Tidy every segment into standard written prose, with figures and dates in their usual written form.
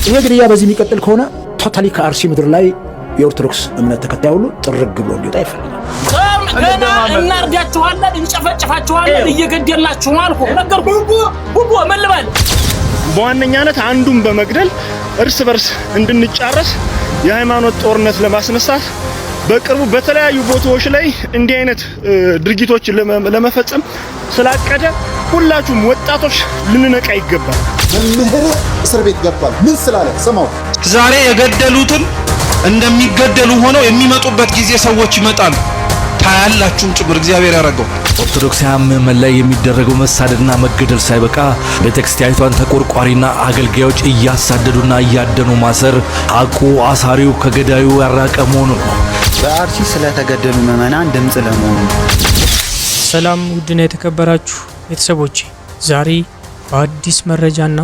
ይሄ ግድያ በዚህ የሚቀጥል ከሆነ totally ከአርሲ ምድር ላይ የኦርቶዶክስ እምነት ተከታይ ሁሉ ጥርግ ብሎ እንዲወጣ ይፈልጋል። ገና እናርዳችኋለን፣ እንጨፈጭፋችኋለን፣ እየገደልናችሁ ነው አልኩህ። ነገርኩህ። ቡቦ ምን ልበል? በዋነኛነት አንዱን በመግደል እርስ በርስ እንድንጫረስ የሃይማኖት ጦርነት ለማስነሳት በቅርቡ በተለያዩ ቦታዎች ላይ እንዲህ አይነት ድርጊቶችን ለመፈጸም ስላቀደ ሁላችሁም ወጣቶች ልንነቃ ይገባል። መምህር እስር ቤት ገብቷል። ምን ስላለ ስማው። ዛሬ የገደሉትን እንደሚገደሉ ሆነው የሚመጡበት ጊዜ ሰዎች ይመጣሉ። ታያላችሁም ጭምር እግዚአብሔር ያደረገው። ኦርቶዶክሳውያን ምዕመን ላይ የሚደረገው መሳደድና መገደል ሳይበቃ ቤተክርስቲያኒቷን ተቆርቋሪና አገልጋዮች እያሳደዱና እያደኑ ማሰር ሐቁ አሳሪው ከገዳዩ ያራቀ መሆኑ ነው። በአርሲ ስለተገደሉ ምዕመናን ድምፅ ለመሆኑ። ሰላም ውድና የተከበራችሁ ቤተሰቦቼ፣ ዛሬ በአዲስ መረጃና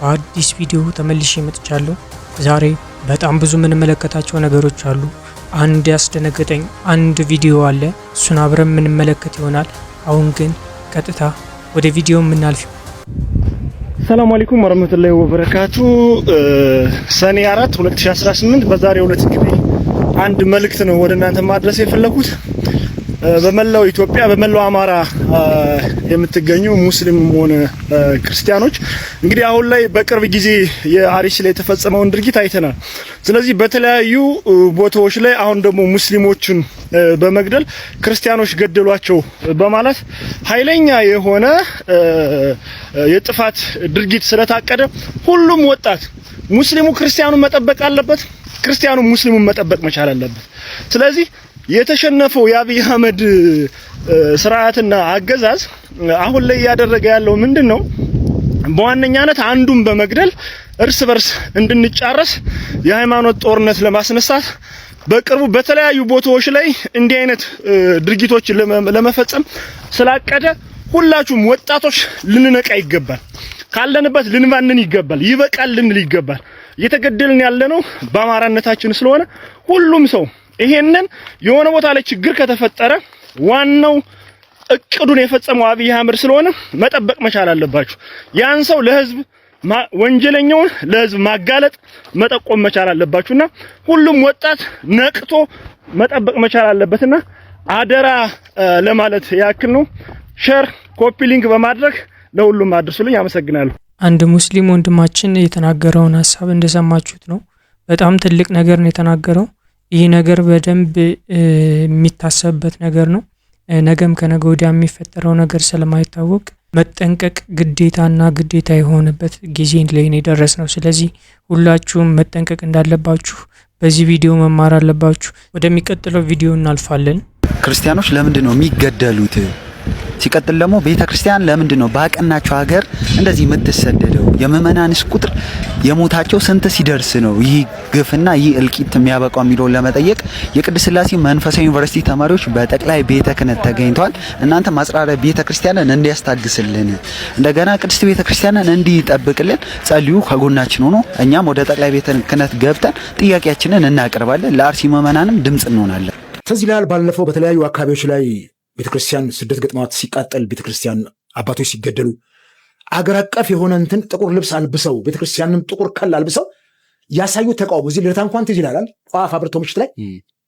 በአዲስ ቪዲዮ ተመልሼ መጥቻለሁ። ዛሬ በጣም ብዙ የምንመለከታቸው ነገሮች አሉ። አንድ ያስደነገጠኝ አንድ ቪዲዮ አለ። እሱን አብረን የምንመለከት ይሆናል። አሁን ግን ቀጥታ ወደ ቪዲዮ የምናልፍ። ሰላም አለይኩም ወራህመቱላሂ ወበረካቱ። ሰኔ 4 2018 በዛሬው ዕለት እንግዲህ አንድ መልእክት ነው ወደ እናንተ ማድረስ የፈለኩት። በመላው ኢትዮጵያ፣ በመላው አማራ የምትገኙ ሙስሊም ሆነ ክርስቲያኖች፣ እንግዲህ አሁን ላይ በቅርብ ጊዜ የአርሲ ላይ የተፈጸመውን ድርጊት አይተናል። ስለዚህ በተለያዩ ቦታዎች ላይ አሁን ደግሞ ሙስሊሞችን በመግደል ክርስቲያኖች ገደሏቸው በማለት ኃይለኛ የሆነ የጥፋት ድርጊት ስለታቀደ ሁሉም ወጣት፣ ሙስሊሙ ክርስቲያኑን መጠበቅ አለበት፣ ክርስቲያኑ ሙስሊሙን መጠበቅ መቻል አለበት። ስለዚህ የተሸነፈው የአብይ አህመድ ስርዓትና አገዛዝ አሁን ላይ እያደረገ ያለው ምንድን ነው? በዋነኛነት አንዱን በመግደል እርስ በርስ እንድንጫረስ የሃይማኖት ጦርነት ለማስነሳት በቅርቡ በተለያዩ ቦታዎች ላይ እንዲህ አይነት ድርጊቶችን ለመፈጸም ስላቀደ ሁላችሁም ወጣቶች ልንነቃ ይገባል። ካለንበት ልንባንን ይገባል። ይበቃል ልንል ይገባል። እየተገደልን ያለነው በአማራነታችን ስለሆነ ሁሉም ሰው ይሄንን የሆነ ቦታ ላይ ችግር ከተፈጠረ ዋናው እቅዱን የፈጸመው አብይ አህመድ ስለሆነ መጠበቅ መቻል አለባችሁ። ያን ሰው ለህዝብ፣ ወንጀለኛውን ለህዝብ ማጋለጥ፣ መጠቆም መቻል አለባችሁና ሁሉም ወጣት ነቅቶ መጠበቅ መቻል አለበትና አደራ ለማለት ያክል ነው። Share፣ copy link በማድረግ ለሁሉም አድርሱልኝ። አመሰግናለሁ። አንድ ሙስሊም ወንድማችን የተናገረውን ሀሳብ እንደሰማችሁት ነው። በጣም ትልቅ ነገር ነው የተናገረው። ይህ ነገር በደንብ የሚታሰብበት ነገር ነው። ነገም ከነገ ወዲያ የሚፈጠረው ነገር ስለማይታወቅ መጠንቀቅ ግዴታና ግዴታ የሆነበት ጊዜ ላይ ነው የደረስነው። ስለዚህ ሁላችሁም መጠንቀቅ እንዳለባችሁ በዚህ ቪዲዮ መማር አለባችሁ። ወደሚቀጥለው ቪዲዮ እናልፋለን። ክርስቲያኖች ለምንድን ነው የሚገደሉት? ሲቀጥል ደግሞ ቤተ ክርስቲያን ለምንድን ነው ባቀናቸው ሀገር እንደዚህ የምትሰደደው? የምእመናንስ ቁጥር የሞታቸው ስንት ሲደርስ ነው ይህ ግፍና ይህ እልቂት የሚያበቃው የሚለውን ለመጠየቅ የቅድስት ሥላሴ መንፈሳዊ ዩኒቨርሲቲ ተማሪዎች በጠቅላይ ቤተ ክህነት ተገኝተዋል። እናንተ ማጽራረ ቤተ ክርስቲያንን እንዲያስታግስልን፣ እንደገና ቅድስት ቤተ ክርስቲያንን እንዲጠብቅልን ጸልዩ፣ ከጎናችን ሆኖ እኛም ወደ ጠቅላይ ቤተ ክህነት ገብተን ጥያቄያችንን እናቀርባለን። ለአርሲ ምእመናንም ድምጽ እንሆናለን። ትዝ ይልሃል፣ ባለፈው በተለያዩ አካባቢዎች ላይ ቤተክርስቲያን ስደት ገጥሟት ሲቃጠል፣ ቤተክርስቲያን አባቶች ሲገደሉ፣ አገር አቀፍ የሆነ እንትን ጥቁር ልብስ አልብሰው፣ ቤተክርስቲያንም ጥቁር ከል አልብሰው ያሳዩ ተቃውሞ እዚህ ልደታ እንኳን ትዝ ይላል። ጧፍ አብርተው ምሽት ላይ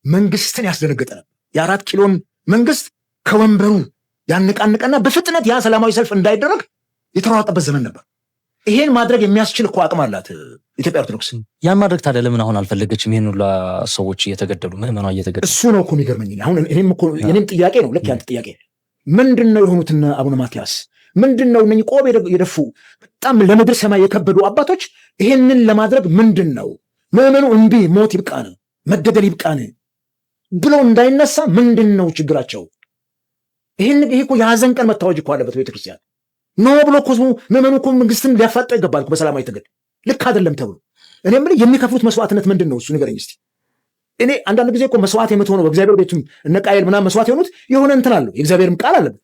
መንግስትን ያስደነገጠ ነበር። የ4 ኪሎን መንግስት ከወንበሩ ያነቃንቀና በፍጥነት ያ ሰላማዊ ሰልፍ እንዳይደረግ የተሯሯጠበት ዘመን ነበር። ይሄን ማድረግ የሚያስችል እኮ አቅም አላት ኢትዮጵያ ኦርቶዶክስ። ያን ማድረግ ታዲያ ለምን አሁን አልፈለገችም? ይህን ሁላ ሰዎች እየተገደሉ፣ ምዕመኗ እየተገደሉ። እሱ ነው እኮ የሚገርመኝ። አሁን እኔም ጥያቄ ነው፣ ልክ ያንተ ጥያቄ። ምንድን ነው የሆኑትን አቡነ ማትያስ? ምንድን ነው እነኝህ ቆብ የደፉ፣ በጣም ለምድር ሰማይ የከበዱ አባቶች ይሄንን ለማድረግ ምንድን ነው ምዕመኑ እምቢ፣ ሞት ይብቃን፣ መገደል ይብቃን ብሎ እንዳይነሳ ምንድን ነው ችግራቸው? ይሄ እኮ የሀዘን ቀን መታወጅ እኮ አለበት። ቤተክርስቲያን no ብሎ እኮ ምዕመኑ እኮ መንግስትን ሊያፋጠው ይገባል በሰላማዊ ትግል፣ ልክ አይደለም ተብሎ። እኔ የምልህ የሚከፍሉት መስዋዕትነት ምንድን ነው? እሱ ንገረኝ እስቲ። እኔ አንዳንድ ጊዜ እኮ መስዋዕት የምትሆነው በእግዚአብሔር ቤቱም እነ ቃየል ምናምን መስዋዕት የሆኑት የሆነ እንትን አለው፣ የእግዚአብሔርም ቃል አለበት።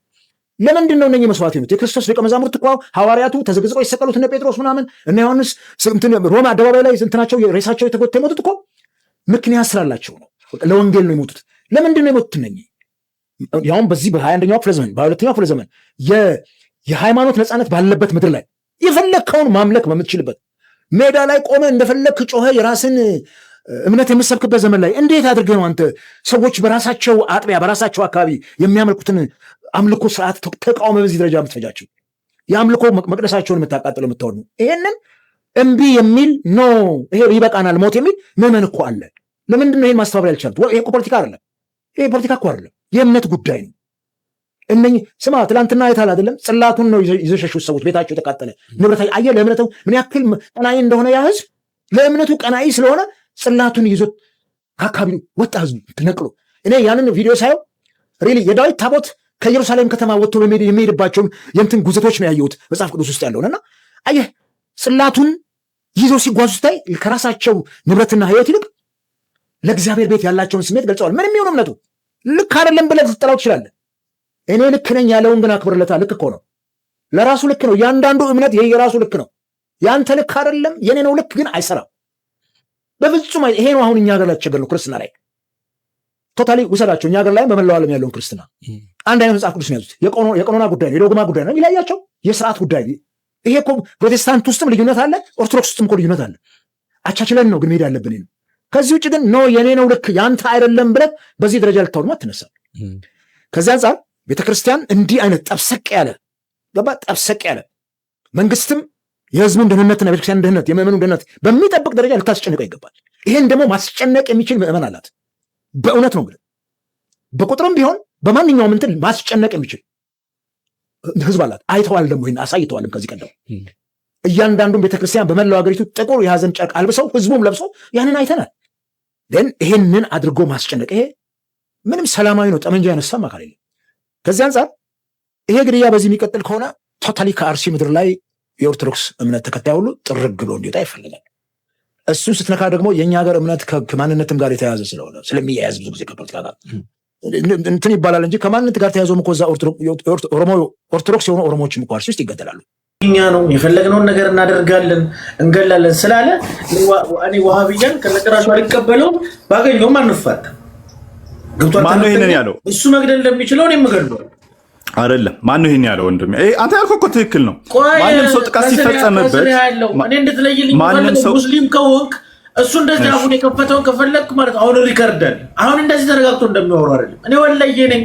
ለምንድን ነው እነኚህ መስዋዕት የሆኑት? የክርስቶስ ደቀ መዛሙርት እኮ ሐዋርያቱ ተዘግዝቀው የሰቀሉት እነ ጴጥሮስ ምናምን፣ እነ ዮሐንስ ሮማ አደባባይ ላይ እንትናቸው ሬሳቸው የተጎተተ የሞቱት እኮ ምክንያት ስላላቸው ነው። ለወንጌል ነው የሞቱት። ለምንድን ነው የሞቱት እነኚህ? ያውም በዚህ በ21ኛው ክፍለ ዘመን፣ በ22ኛው ክፍለ ዘመን የሃይማኖት ነፃነት ባለበት ምድር ላይ፣ የፈለግከውን ማምለክ በምትችልበት፣ ሜዳ ላይ ቆመ እንደፈለግክ ጮኸ የራስን እምነት የምሰብክበት ዘመን ላይ እንዴት አድርገህ ነው አንተ ሰዎች በራሳቸው አጥቢያ በራሳቸው አካባቢ የሚያመልኩትን አምልኮ ስርዓት ተቃውመ በዚህ ደረጃ የምትፈጃቸው፣ የአምልኮ መቅደሳቸውን የምታቃጥለው፣ የምታወድሙ? ይሄንን እምቢ የሚል፣ no ይሄ ይበቃናል ሞት የሚል ምዕመን እኮ አለ። ለምንድን ነው ይሄን ማስተባበር ያልቻሉት? ይሄ እኮ ፖለቲካ አይደለም። ይሄ ፖለቲካ እኮ አይደለም፣ የእምነት ጉዳይ ነው። እነኚህ ስማ፣ ትላንትና አይተሃል አይደለም? ጽላቱን ነው ይዘው ሸሹት ሰዎች፣ ቤታቸው የተቃጠለ ንብረት። አየህ ለእምነቱ ምን ያክል ቀናኢ እንደሆነ። ያ ህዝብ ለእምነቱ ቀናኢ ስለሆነ ጽላቱን ይዞ ከአካባቢው ወጣ፣ ህዝቡ ነቅሎ። እኔ ያንን ቪዲዮ ሳየው really የዳዊት ታቦት ከኢየሩሳሌም ከተማ ወጥቶ የሚሄድባቸውን የእንትን ጉዘቶች ነው ያየሁት መጽሐፍ ቅዱስ ውስጥ ያለውን። እና አየህ ጽላቱን ይዘው ሲጓዙ ስታይ ከራሳቸው ንብረትና ህይወት ይልቅ ለእግዚአብሔር ቤት ያላቸውን ስሜት ገልጸዋል። ምንም ይሁን እምነቱ ልክ አይደለም ብለህ ልትጠላው ትችላለህ። እኔ ልክ ነኝ ያለውን ግን አክብርለታ። ልክ እኮ ነው፣ ለራሱ ልክ ነው። እያንዳንዱ እምነት ይሄ የራሱ ልክ ነው። ያንተ ልክ አይደለም የኔ ነው ልክ ግን አይሰራም በፍጹም። ይሄ ነው አሁን እኛ ሀገር ላይ ተቸገር ነው ክርስትና ላይ። Totally ውሰዳቸው። እኛ ሀገር ላይ በመላው ዓለም ያለውን ክርስትና አንድ አይነት መጽሐፍ ቅዱስ ነው የያዙት። የቀኖና ጉዳይ ነው፣ የዶግማ ጉዳይ ነው የሚለያቸው፣ የስርዓት ጉዳይ። ይሄ እኮ ፕሮቴስታንት ውስጥም ልዩነት አለ፣ ኦርቶዶክስ ውስጥም እኮ ልዩነት አለ። አቻችለን ነው ግን መሄድ ያለብን ነው። ከዚህ ውጭ ግን no የኔ ነው ልክ ያንተ አይደለም ብለህ በዚህ ደረጃ ልታወድማ አትነሳም። ከዚህ አንጻር ቤተክርስቲያን እንዲህ አይነት ጠብሰቅ ያለ ገባ ጠብሰቅ ያለ መንግስትም የህዝቡን ደህንነትና የቤተክርስቲያን ደህንነት፣ የምእመኑን ደህንነት በሚጠብቅ ደረጃ ልታስጨንቀው ይገባል። ይሄን ደግሞ ማስጨነቅ የሚችል ምእመን አላት። በእውነት ነው እንግዲህ በቁጥርም ቢሆን በማንኛውም እንትን ማስጨነቅ የሚችል ህዝብ አላት። አይተዋል ደግሞ ይሄን አሳይተዋልም። ከዚህ ቀደም እያንዳንዱን ቤተክርስቲያን በመላው ሀገሪቱ ጥቁር የሀዘን ጨርቅ አልብሰው ህዝቡም ለብሶ ያንን አይተናል። ግን ይሄንን አድርጎ ማስጨነቅ ይሄ ምንም ሰላማዊ ነው። ጠመንጃ ያነሳም አካል የለም። ከዚህ አንጻር ይሄ ግድያ በዚህ የሚቀጥል ከሆነ totally ከአርሲ ምድር ላይ የኦርቶዶክስ እምነት ተከታይ ሁሉ ጥርግ ብሎ እንዲወጣ ይፈልጋል። እሱን ስትነካ ደግሞ የእኛ ሀገር እምነት ከማንነትም ጋር የተያያዘ ስለሆነ፣ ስለሚያያዝ ብዙ ጊዜ ከፖለቲካ ጋር እንትን ይባላል እንጂ ከማንነት ጋር ተያይዞም እኮ እዛ ኦርቶዶክስ የሆኑ ኦሮሞዎችም እኮ አርሲ ውስጥ ይገደላሉ። እኛ ነው የፈለግነውን ነገር እናደርጋለን፣ እንገላለን ስላለ እኔ ዋሃብያን ከነጭራሹ አልቀበለውም። ባገኘውም አንፋታም። ገብቷል። ማነው ይሄንን ያለው? እሱ መግደል እንደሚችለው እኔም እገድለዋለሁ። አይደለም። ማነው ይሄን ያለው? ወንድሜ አንተ ያልከው እኮ ትክክል ነው። ቆይ፣ ማንም ሰው ጥቃት ከስር ሲፈጸምበት ከስር ያለው እኔ እንድትለይልኝ ማንም የምፈልገው ሰው ሙስሊም ከሆንክ እሱ እንደዚህ አፉን የከፈተውን ከፈለግክ ማለት አሁን record አለ። አሁን እንደዚህ ተረጋግቶ እንደሚያወሩ አይደለም። እኔ ወለየ ነኝ።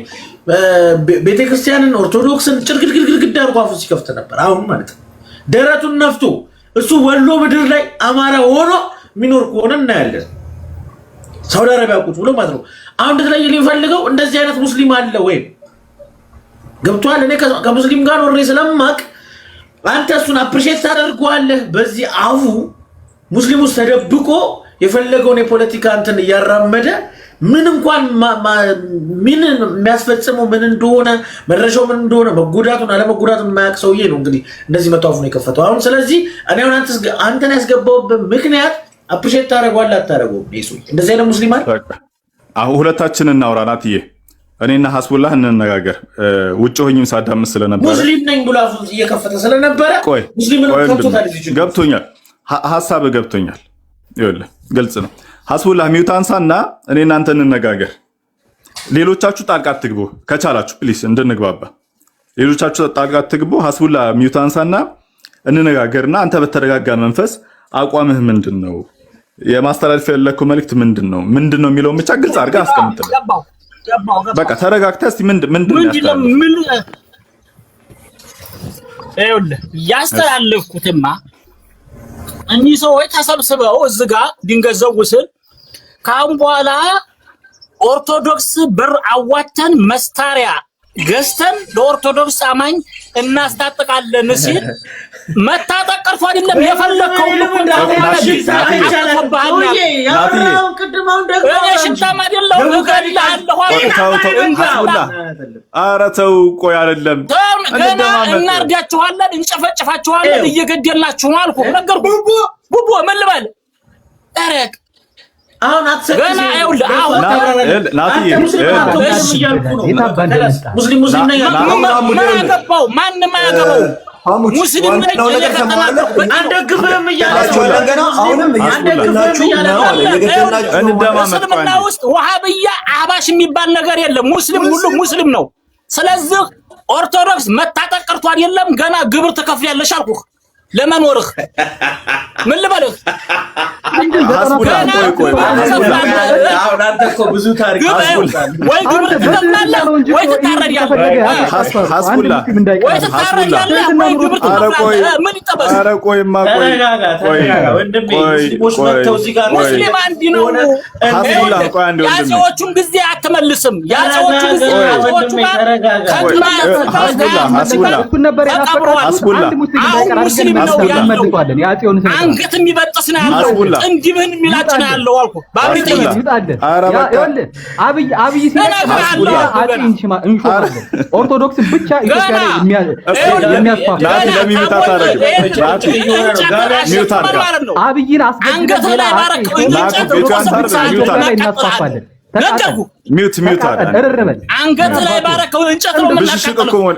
ቤተክርስቲያንን ኦርቶዶክስን ጭርግድግድግድ አድርጎ አፉን ሲከፍት ነበር። አሁን ማለት ነው ደረቱን ነፍቶ እሱ ወሎ ምድር ላይ አማራ ሆኖ የሚኖር ከሆነ እናያለን። ሳውዲ አረቢያ ቁጭ ብሎ ማለት ነው። አሁን እንድትለይልኝ የምፈልገው እንደዚህ አይነት ሙስሊም አለ ወይም ገብቶሃል? እኔ ከሙስሊም ጋር ኖሬ ስለማቅ አንተ እሱን appreciate ታደርገዋለህ። በዚህ አፉ ሙስሊም ውስጥ ተደብቆ የፈለገውን የፖለቲካ እንትን እያራመደ ምን እንኳን ምን የሚያስፈጽመው ምን እንደሆነ፣ መድረሻው ምን እንደሆነ፣ መጎዳቱን አለመጎዳቱን የማያውቅ ሰውዬ ነው እንግዲህ እንደዚህ መቶ አፉን የከፈተው አሁን። ስለዚህ እኔ አሁን አንተን ያስገባሁበት ምክንያት appreciate ታደርገዋለህ አታደርገውም? ይሄ ሰውዬ እንደዚህ አይነት ሙስሊም አለ? አሁን ሁለታችን እናውራ ናትዬ፣ እኔና ሀስቡላህ እንነጋገር። ውጭ ሆኝም ሳዳምጥ ስለነበረ ሙስሊም ነኝ ብሎ አፉን እየከፈተ ስለነበረ ቆይ ሙስሊምንም ቆይ ወንድሜ፣ ከብቶታል እዚህ ችግር። ገብቶኛል፣ ሀሳብ ገብቶኛል። ይኸውልህ ግልጽ ነው። ሀስቡላህ mute አንሳና እኔ እናንተ እንነጋገር። ሌሎቻችሁ ጣልቃ አትግቡ፣ ከቻላችሁ please እንድንግባባ። ሌሎቻችሁ ጣልቃ አትግቡ። ሀስቡላህ mute አንሳና እንነጋገርና አንተ በተረጋጋ መንፈስ አቋምህ ምንድን ነው፣ የማስተላለፍ የፈለግከው መልእክት ምንድን ነው የሚለውን ብቻ ግልጽ አድርገህ አስቀምጥልን። ገባው ገባው ገባው። በቃ ተረጋግተህ እስኪ ምንድን ነው ምንድን ነው ያስተላለፍከው? ምን ይኸውልህ ያስተላለፍኩትማ እኒህ ሰዎች ተሰብስበው እዚህ ጋር ድንገት ዘው ስል ከአሁን በኋላ ኦርቶዶክስ ብር አዋተን መሳሪያ ገዝተን ለኦርቶዶክስ አማኝ እናስታጥቃለን ሲል መታጠቅ ቀርቶ አይደለም የፈለግከውን እኮ አጥቶብሃል። ያወራውን ቅድም አሁን ደግሞ እኔ ሽንታም አይደለሁም፣ እገልሃለሁ። ቆይ ተው ተው፣ ሀስቡላህ ኧረ ተው፣ ቆይ አይደለም ገና እንደማመጥ እናርዳችኋለን፣ እንጨፈጭፋችኋለን፣ እየገደልናችሁ ነው አልኩህ፣ ነገርኩህ። ቡቡ ምን ልበል? ኧረ አሁን ገና ይኸውልህ አሁን ናትዬ ሙስሊም ሙስሊም ነኝ ምን አገባው? ማንም አያገባው። ሙስሊም ነኝ ዋናው እኔ ነገር ሰማኸው? ከተናገርኩ አንደግፍህም እያለ ነው። ገና አሁንም አንደግፍህም እያለ ነው። እንደማመጥ እስልምና ውስጥ ወሃብያ አህባሽ የሚባል ነገር የለም። ሙስሊም ሁሉ ሙስሊም ነው። ስለዚህ ኦርቶዶክስ መታጠቅ ቀርቶ አይደለም ገና ግብር ትከፍያለሽ አልኩህ። ለመኖርህ ምን ልበልህ? ሀስቡላ ቆይ ቆይ ሀስቡላ። አሁን አንተ እኮ ብዙ ታሪክ ወይ ግብር ትከፍላለህ ወይ ትታረዳለህ። ሀስቡላ። ወይ ትታረዳለህ ወይ ግብር ትከፍላለህ። ምን ይጠበስ? ኧረ ቆይማ ቆይ። ተረጋጋ፣ ተረጋጋ ወንድሜ። ሙስሊሞች መጥተው እዚህ ጋር ሙስሊም አንድ ነው። ሀስቡላ ቆይ አንዴ ወንድሜ። የአፄዎቹን ጊዜ አትመልስም። የአፄዎቹ ጊዜ አፄዎቹ ጋር ሀስቡላ ሀስቡላ ተቀብረዋል። አሁን ሙስሊም ነው ያለው። አንገት የሚበጥስ ነው ያለው። ጥንድብህን የሚላጭ ነው ያለው አልኩህ። በአብሪ ጥይት ኧረ በቃ አብይ አብይ ሲለቅ አፄ እንሾማለን። ኦርቶዶክስን ብቻ ኢትዮጵያ ላይ የሚያስፋፋ ናቲ ለሚዩት አታደርግም። ናቲ mute አድርጋ። አብይን አስገድደን አንገትህ ላይ ባረከው ናቲ እንጨት mute አታደርግም። mute ላይ አድርግ። እናስፋፋለን። ነገርኩህ። mute mute አድርግ። እርር በል። አንገትህ ላይ ባረከው እንጨት ነው ብሽሽቅ እኮ የምናቃጥለው። መሆን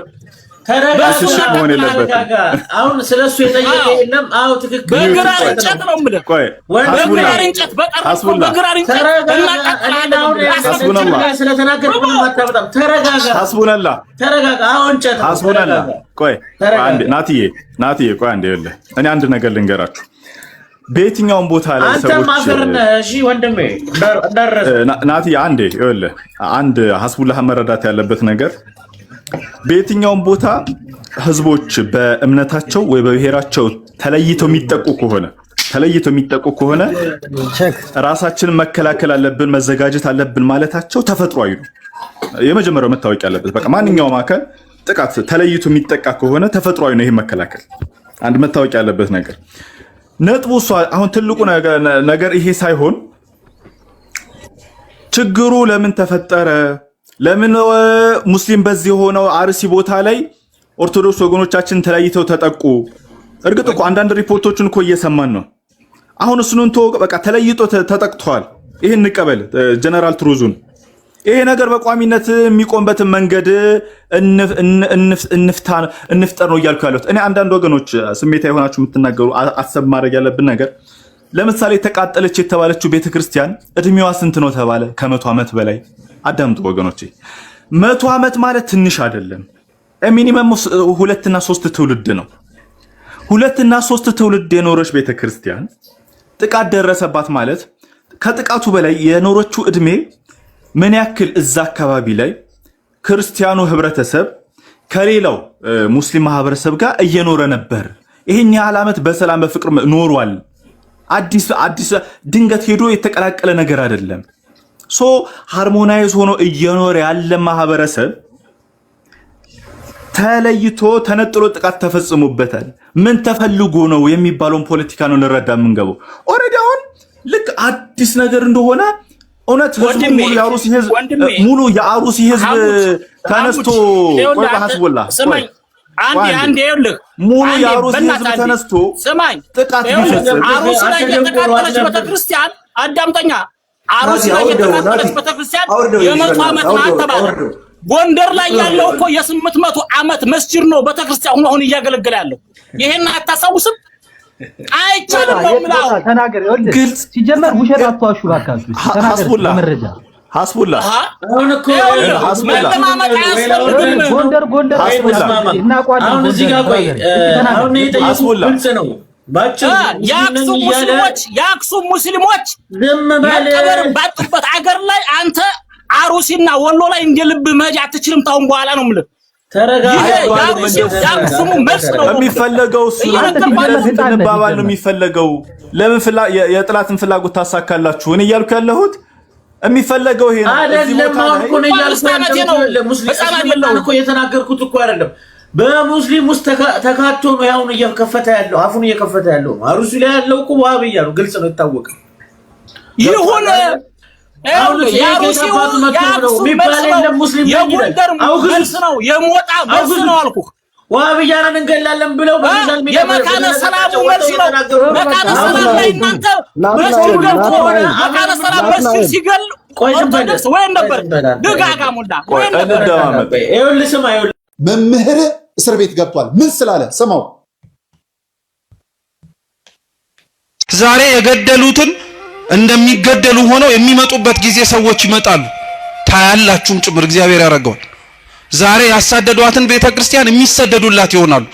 ብሽሽቅ መሆን የለበትም። ተረጋጋ። አሁን ስለ እሱ የጠየቀ የለም። አዎ ትክክል። በግራር እንጨት ነው የምልህ። ቆይ ሀስቡላ በግራር እንጨት በጠረፍከው ሀስቡላ በግራር እንጨት ተረጋጋ። እናቃጥልሃለን። ሀስቡነላህ ስለተናገርክ ምንም አታመጣም። ተረጋጋ፣ ሀስቡነላህ ተረጋጋ። አዎ እንጨት ነው። ሀስቡነላህ። ተረጋጋ። ቆይ ተረጋጋ። አንዴ ናትዬ ናትዬ ቆይ አንዴ፣ ይኸውልህ እኔ አንድ ነገር ልንገራችሁ። በየትኛውም ቦታ ላይ አንተም ሰዎች አፈር ነህ። እሺ ወንድሜ እንዳረሰ ናትዬ አንዴ ይኸውልህ፣ አንድ ሀስቡላህ መረዳት ያለበት ነገር በየትኛውም ቦታ ህዝቦች በእምነታቸው ወይ በብሔራቸው ተለይተው የሚጠቁ ከሆነ ራሳችንን መከላከል አለብን፣ መዘጋጀት አለብን ማለታቸው ተፈጥሯዊ ነው። የመጀመሪያው መታወቅ ያለበት በቃ ማንኛውም አካል ጥቃት ተለይቶ የሚጠቃ ከሆነ ተፈጥሯዊ ነው። ይሄ መከላከል አንድ መታወቅ ያለበት ነገር ነጥቡ እሷ አሁን ትልቁ ነገር ይሄ ሳይሆን ችግሩ ለምን ተፈጠረ? ለምን ሙስሊም በዚህ ሆነው አርሲ ቦታ ላይ ኦርቶዶክስ ወገኖቻችን ተለይተው ተጠቁ? እርግጥ እኮ አንዳንድ ሪፖርቶችን እኮ እየሰማን ነው። አሁን እሱን እንቶ በቃ ተለይቶ ተጠቅቷል። ይህን እንቀበል፣ general truth ኡን። ይሄ ነገር በቋሚነት የሚቆምበትን መንገድ እንፍጠር ነው እያልኩ ያለሁት። እኔ አንዳንድ ወገኖች ስሜታዊ የሆናችሁ የምትናገሩ አሰብ ማድረግ ያለብን ነገር ለምሳሌ ተቃጠለች የተባለችው ቤተክርስቲያን እድሜዋ ስንት ነው ተባለ? ከ100 ዓመት በላይ። አዳምጡ ወገኖቼ፣ 100 ዓመት ማለት ትንሽ አይደለም። Minimum ሁለትና ሶስት ትውልድ ነው። ሁለትና ሶስት ትውልድ የኖረች ቤተክርስቲያን ጥቃት ደረሰባት ማለት ከጥቃቱ በላይ የኖረችው እድሜ ምን ያክል እዛ አካባቢ ላይ ክርስቲያኑ ህብረተሰብ ከሌላው ሙስሊም ማህበረሰብ ጋር እየኖረ ነበር። ይህን ያህል ዓመት በሰላም በፍቅር ኖሯል። አዲስ አዲስ ድንገት ሄዶ የተቀላቀለ ነገር አይደለም። So harmonize ሆኖ እየኖረ ያለ ማህበረሰብ ተለይቶ ተነጥሎ ጥቃት ተፈጽሞበታል። ምን ተፈልጎ ነው የሚባለውን ፖለቲካ ነው ልንረዳ የምንገባው። Already አሁን ልክ አዲስ ነገር እንደሆነ እውነት ህዝቡ ሙሉ የአሩሲ ህዝብ ሙሉ የአሩሲ ህዝብ ተነስቶ ቆይ ሀስቡላ ስማኝ አንዴ አንዴ ይኸውልህ ሙሉ የአሩሲ ህዝብ ተነስቶ ስማኝ ጥቃት ቢፈጽም አሩሲ ላይ የተቃጠለች ቤተክርስቲያን አዳምጠኛ አሩሲ ላይ የተቃጠለች ቤተክርስቲያን የ100 ዓመት ናት ተባለ። ጎንደር ላይ ያለው እኮ የ800 ዓመት መስጂድ ነው ቤተክርስቲያን ሆኖ አሁን እያገለገለ ያለው። ይሄን አታስታውስም? አይቻልም ነው የምልህ። ተናገር። ይኸውልህ ሲጀመር ውሸት አትዋሹ እባካችሁ። ተናገር ሀስቡላ በመረጃ። ሀስቡላ አሁን እኮ ሀስቡላ መለማመጥ አያስፈልግም። ጎንደር ጎንደር እናውቀዋለን። አሁን እዚህ ጋር ቆይ፣ አሁን የጠየቁት ግልጽ ነው። ባጭሩ የአክሱም ሙስሊሞች የአክሱም ሙስሊሞች ዝም በል። መቀበር ባጡበት አገር ላይ አንተ አሩሲና ወሎ ላይ እንደ ልብ መሄድ አትችልም። ታሁን በኋላ ነው የምልህ። ይሄ የአክሱሙ መልስ ነው። የሚፈለገው እሱ እንድንባባል ነው የሚፈለገው። ለምን የጥላትን ፍላጎት ታሳካላችሁ? እኔ እያልኩ ያለሁት የሚፈለገው ይሄ ነው። እዚህ አይደለም ቦታ አሁን ላይ እኮ ነው እያልኩ ያለሁት። ሙስሊም እስልምናን እኮ እየተናገርኩት እኮ አይደለም። በሙስሊም ውስጥ ተካቶ ነው ያሁን እየከፈተ ያለው፣ አፉን እየከፈተ ያለው ነው። አሩሲ ላይ ያለው እኮ ዋሃብያ ነው። ግልጽ ነው፣ ይታወቃል። ይሁን የአሩሲው የአክሱም መልስ ነው፣ የጎንደር መልስ ነው፣ የሞጣ መልስ ነው አልኩህ። ዋሃብያንን እንገላለን ብለው በ social media የመካነ ሰላሙ መልስ ነው። መካነ ሰላም ላይ እናንተ መስጂድ ገብቶ መካነ ሰላም መስጂድ ሲገል ኦርቶዶክስ ወይም ነበር ድጋጋ ሙላ ወይም ነበር። እንደማመጥ ይኸውልህ ስማ፣ ይኸውልህ መምህር እስር ቤት ገብቷል። ምን ስላለ? ስማው። ዛሬ የገደሉትን እንደሚገደሉ ሆነው የሚመጡበት ጊዜ ሰዎች ይመጣሉ። ታያላችሁም ጭምር እግዚአብሔር ያደርገዋል። ዛሬ ያሳደዷትን ቤተ ክርስቲያን የሚሰደዱላት ይሆናሉ።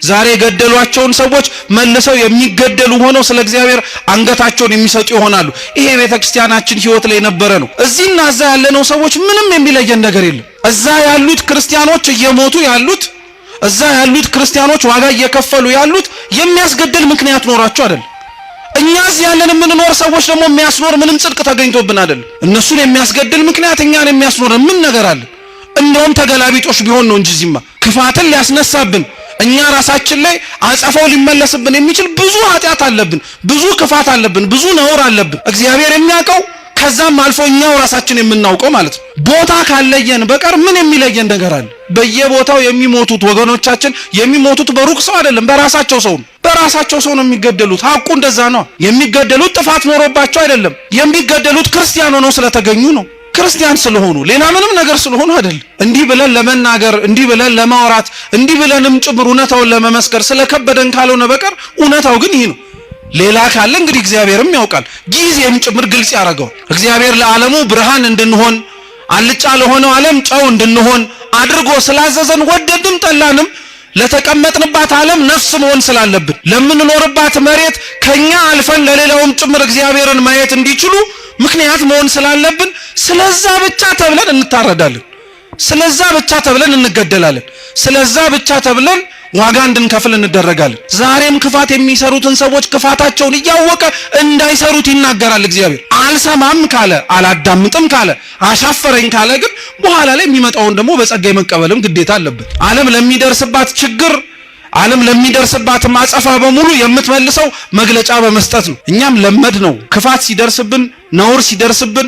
ዛሬ የገደሏቸውን ሰዎች መልሰው የሚገደሉ ሆነው ስለ እግዚአብሔር አንገታቸውን የሚሰጡ ይሆናሉ። ይሄ የቤተ ክርስቲያናችን ሕይወት ላይ የነበረ ነው። እዚህና እዛ ያለነው ሰዎች ምንም የሚለየን ነገር የለም። እዛ ያሉት ክርስቲያኖች እየሞቱ ያሉት፣ እዛ ያሉት ክርስቲያኖች ዋጋ እየከፈሉ ያሉት የሚያስገድል ምክንያት ኖሯቸው አይደለም። እኛ እዚህ ያለን የምንኖር ሰዎች ደግሞ የሚያስኖር ምንም ጽድቅ ተገኝቶብን አይደለም። እነሱን የሚያስገድል ምክንያት እኛን የሚያስኖር ምን ነገር አለ? እንደውም ተገላቢጦሽ ቢሆን ነው እንጂ እዚህማ ክፋትን ሊያስነሳብን፣ እኛ ራሳችን ላይ አጸፋው ሊመለስብን የሚችል ብዙ ኃጢአት አለብን፣ ብዙ ክፋት አለብን፣ ብዙ ነውር አለብን። እግዚአብሔር የሚያውቀው፣ ከዛም አልፎ እኛው ራሳችን የምናውቀው ማለት ነው። ቦታ ካለየን በቀር ምን የሚለየን ነገር አለ? በየቦታው የሚሞቱት ወገኖቻችን የሚሞቱት በሩቅ ሰው አይደለም፣ በራሳቸው ሰው ነው። በራሳቸው ሰው ነው የሚገደሉት። ሐቁ እንደዛ ነው። የሚገደሉት ጥፋት ኖሮባቸው አይደለም። የሚገደሉት ክርስቲያን ሆነው ስለተገኙ ነው። ክርስቲያን ስለሆኑ፣ ሌላ ምንም ነገር ስለሆኑ አይደለም። እንዲህ ብለን ለመናገር፣ እንዲህ ብለን ለማውራት፣ እንዲህ ብለንም ጭምር እውነታውን ለመመስከር ስለከበደን ካልሆነ በቀር እውነታው ግን ይህ ነው። ሌላ ካለ እንግዲህ እግዚአብሔርም ያውቃል፣ ጊዜም ጭምር ግልጽ ያደርገዋል። እግዚአብሔር ለዓለሙ ብርሃን እንድንሆን፣ አልጫ ለሆነው ዓለም ጨው እንድንሆን አድርጎ ስላዘዘን፣ ወደድንም ጠላንም ለተቀመጥንባት ዓለም ነፍስ መሆን ስላለብን፣ ለምንኖርባት መሬት ከኛ አልፈን ለሌላውም ጭምር እግዚአብሔርን ማየት እንዲችሉ ምክንያት መሆን ስላለብን፣ ስለዛ ብቻ ተብለን እንታረዳለን። ስለዛ ብቻ ተብለን እንገደላለን። ስለዛ ብቻ ተብለን ዋጋ እንድንከፍል እንደረጋለን። ዛሬም ክፋት የሚሰሩትን ሰዎች ክፋታቸውን እያወቀ እንዳይሰሩት ይናገራል እግዚአብሔር። አልሰማም ካለ፣ አላዳምጥም ካለ፣ አሻፈረኝ ካለ ግን በኋላ ላይ የሚመጣውን ደግሞ በጸጋ የመቀበልም ግዴታ አለበት። ዓለም ለሚደርስባት ችግር፣ ዓለም ለሚደርስባት ማጸፋ በሙሉ የምትመልሰው መግለጫ በመስጠት ነው። እኛም ለመድ ነው። ክፋት ሲደርስብን፣ ነውር ሲደርስብን፣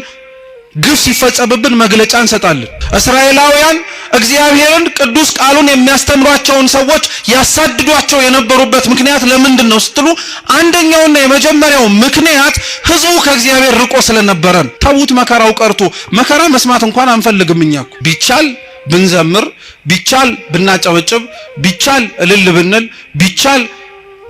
ግፍ ሲፈጸምብን መግለጫ እንሰጣለን። እስራኤላውያን እግዚአብሔርን ቅዱስ ቃሉን የሚያስተምሯቸውን ሰዎች ያሳድዷቸው የነበሩበት ምክንያት ለምንድን ነው ስትሉ፣ አንደኛውና የመጀመሪያው ምክንያት ሕዝቡ ከእግዚአብሔር ርቆ ስለነበረ ነው። ተዉት፣ መከራው ቀርቶ መከራ መስማት እንኳን አንፈልግም። እኛ እኮ ቢቻል ብንዘምር፣ ቢቻል ብናጨበጭብ፣ ቢቻል እልል ብንል፣ ቢቻል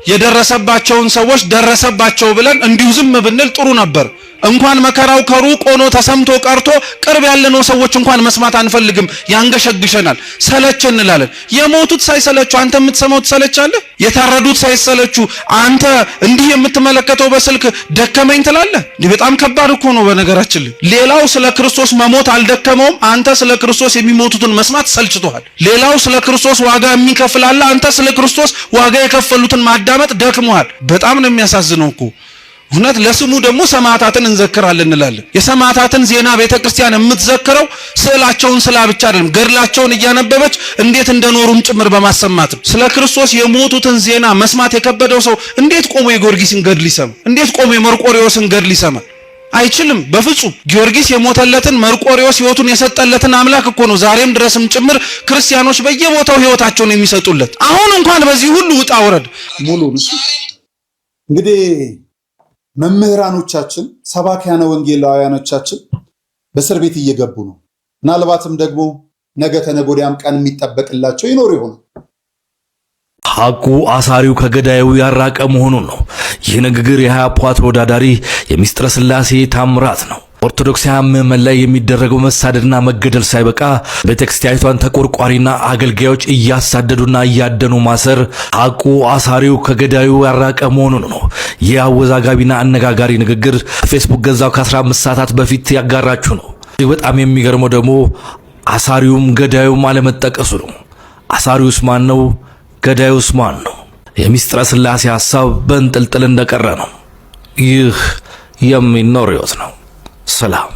የደረሰባቸውን ሰዎች ደረሰባቸው ብለን እንዲሁ ዝም ብንል ጥሩ ነበር። እንኳን መከራው ከሩቅ ሆኖ ተሰምቶ ቀርቶ ቅርብ ያለነው ሰዎች እንኳን መስማት አንፈልግም፣ ያንገሸግሸናል፣ ሰለቸን እንላለን። የሞቱት ሳይሰለቹ አንተ የምትሰማው ትሰለቻለህ? የታረዱት ሳይሰለቹ አንተ እንዲህ የምትመለከተው በስልክ ደከመኝ ትላለህ? እንዲህ በጣም ከባድ እኮ ነው። በነገራችን ላይ ሌላው ስለ ክርስቶስ መሞት አልደከመውም፣ አንተ ስለ ክርስቶስ የሚሞቱትን መስማት ሰልችቶሃል። ሌላው ስለ ክርስቶስ ዋጋ የሚከፍል አለ፣ አንተ ስለ ክርስቶስ ዋጋ የከፈሉትን ማዳመጥ ደክሞሃል። በጣም ነው የሚያሳዝነው እኮ እውነት። ለስሙ ደግሞ ሰማዕታትን እንዘክራለን እንላለን። የሰማዕታትን ዜና ቤተ ክርስቲያን የምትዘክረው ስዕላቸውን ስላ ብቻ አይደለም፣ ገድላቸውን እያነበበች እንዴት እንደኖሩም ጭምር በማሰማት ነው። ስለ ክርስቶስ የሞቱትን ዜና መስማት የከበደው ሰው እንዴት ቆሞ የጊዮርጊስን ገድል ይሰማ? እንዴት ቆሞ የመርቆሬዎስን ገድል ይሰማ? አይችልም በፍጹም። ጊዮርጊስ የሞተለትን፣ መርቆሬዎስ ሕይወቱን የሰጠለትን አምላክ እኮ ነው ዛሬም ድረስም ጭምር ክርስቲያኖች በየቦታው ሕይወታቸውን የሚሰጡለት። አሁን እንኳን በዚህ ሁሉ ውጣ ውረድ ሙሉ እንግዲህ መምህራኖቻችን፣ ሰባኪያነ ወንጌላውያኖቻችን በእስር ቤት እየገቡ ነው። ምናልባትም ደግሞ ነገ ተነገ ወዲያም ቀን የሚጠበቅላቸው ይኖር ይሆናል። ሐቁ አሳሪው ከገዳዩ ያራቀ መሆኑን ነው። ይህ ንግግር የኢህአፓ ተወዳዳሪ የሚስጥረ ስላሴ ታምራት ነው። ኦርቶዶክሳውያን ምዕመን ላይ የሚደረገው መሳደድና መገደል ሳይበቃ ቤተክርስቲያኒቷን ተቆርቋሪና አገልጋዮች እያሳደዱና እያደኑ ማሰር ሐቁ አሳሪው ከገዳዩ ያራቀ መሆኑን ነው። ይህ አወዛጋቢና አነጋጋሪ ንግግር ፌስቡክ ገዛው ከ15 ሰዓታት በፊት ያጋራችሁ ነው። በጣም የሚገርመው ደግሞ አሳሪውም ገዳዩም አለመጠቀሱ ነው። አሳሪውስ ማን ነው? ገዳዩስ ማን ነው? የሚስጥረ ስላሴ ሐሳብ በእንጥልጥል እንደቀረ ነው። ይህ የሚኖር ሕይወት ነው። ሰላም።